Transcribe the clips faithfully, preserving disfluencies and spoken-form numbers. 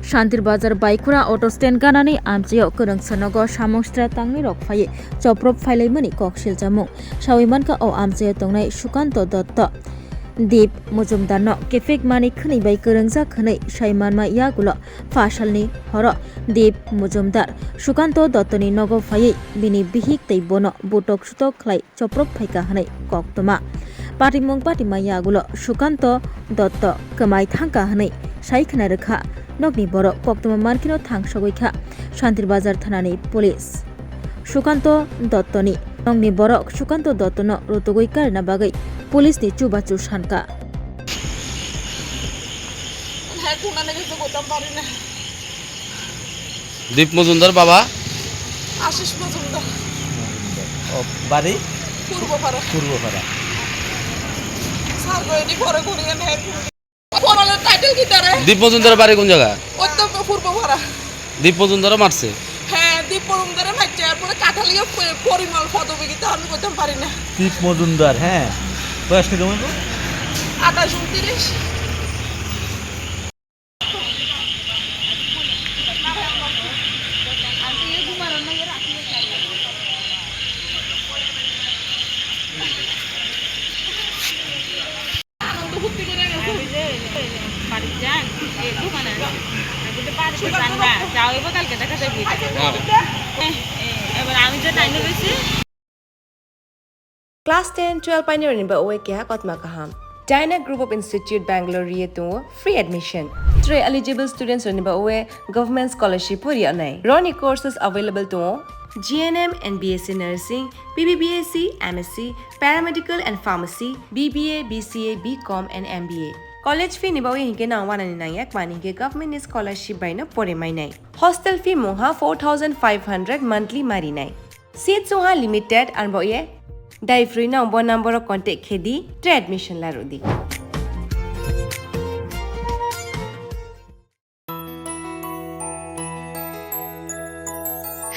Shantir Bazar Baikura auto stand ganani amchaio kwrwngsa nogo samung sitra tangnairok phaiwi choprop phailaimani kok siljamung. Sawi mankha o amchaio tongnai Sukanto Dotto. Deep Mujumdarno kephek manwi khwnwi bai kwrwngjak hwnwi sai manma yagulo phasalni horo Deep Mujumdar Sukanto Dottoni nogo phaiwi bini bihik tei bono butok sutok khlai choprop phaikha hwnwi koktwma. Patimung patima yagulo Sukanto Dotto kwmai thangkha hwnwi sai khna rwkha nokni borok. Koktwma mankheno thangsogwi kha Shantir Bazar thanani police. Sukanto Dottoni nokni borok Sukanto Dottono rutugwi karina bagwi police ni chubachu sankha. Hai tunani kisa gotam parinai. Deep Mojumdar baba? Ashish Mojumdar. O, bari? Purbo Para. Purbo Para. Sar goyani pore guriyan hai. Porale title ki tare? Deep Mojumdar bari kun jaga? Otto Purbo Para. Deep Mojumdar marse? He, Deep Mojumdar marse, pore Kathaliya Porimal Photo bigi to ami gotam parinai. Deep Mojumdar, he. Boyos koi jomon ko? Atais untiris. এবার আমি যে নাইনে রয়েছি। Class ten, twelve painirokni bagwi keha kothoma kaham. Dyna Group of Institute Bangalore ri tongo free admission. Tei eligible students rokni bagwi government scholarship bo ri nai. Roni courses available tongo G N M and B S C Nursing, B B B S C, M S C, Paramedical and Pharmacy, B B A, B C A, B Com and M B A. College fee ni bagwi hinkhe nang wanani nangya, mani hinkhe government ni scholarship bai no pore mai nai. Hostel fee mungha four thousand five hundred monthly mari nai. Seats wngha limited, arbo ye dai free no bo number o contact khe di, tei admission la rw di.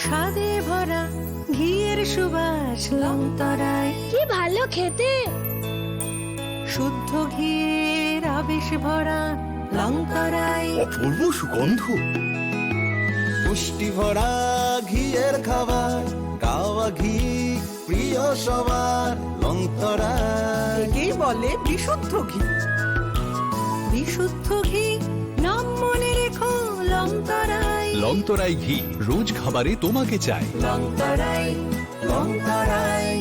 স্বাদে ভরা ঘিয়ের সুবাস লংতরায়। কি ভালো খেতে! শুদ্ধ ঘিয়ের আবেশ ভরা লংতরায়। অপূর্ব সুগন্ধ। পুষ্টি ভরা ঘিয়ের খাবার, গাওয়া ঘি প্রিয় সবার, লংতরায়। একেই বলে বিশুদ্ধ ঘি। বিশুদ্ধ ঘি, নাম মনে রেখো, লংতরায়। লংতরায় ঘি, রোজ খাবারে তোমাকে চাই। লংতরায়, লংতরায়।